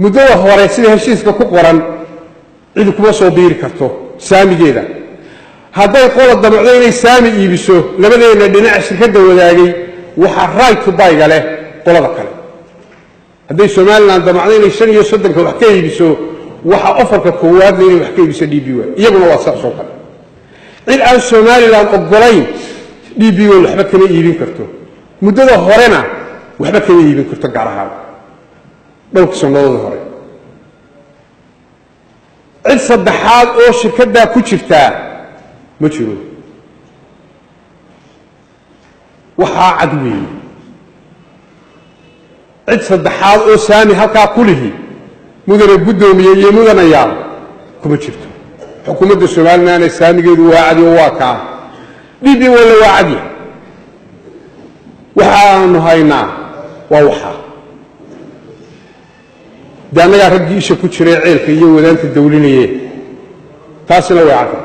Muddada hore sida heshiiska ku qoran cidi kuma soo biiri karto saamigeeda. Hadday qola damacdo inay saami iibiso, labadeena dhinac shirkadda wadaagay waxaa right to buy-ga leh qolada kale. Hadday Somaliland damacdo inay 35-ka wax ka iibiso, waxaa offer-ka koowaadna inay wax ka iibiso DP World. Iyaguna waa saas oo kale. Cid aan Somaliland ogolayn DP World waxba kama iibin karto, muddada horena waxba kama iibin karto, gaar ahaan dhowrka sannadoodii hore. Cid saddexaad oo shirkaddaa ku jirtaa ma jiro. Waxaa cad weeye, cid saddexaad oo saami halkaa ku lihi, mudane guddoomiye iyo mudanayaal, kuma jirto. Xukuumadda Somalilandna saamigeedu waa cadi oo waa kaa. DP World-na waa cadya. Waxaanu haynaa waa waxaa dee annagaa raggii isha ku jiray ceelka iyo wadaanta dawlinaye. Taasina way cadda.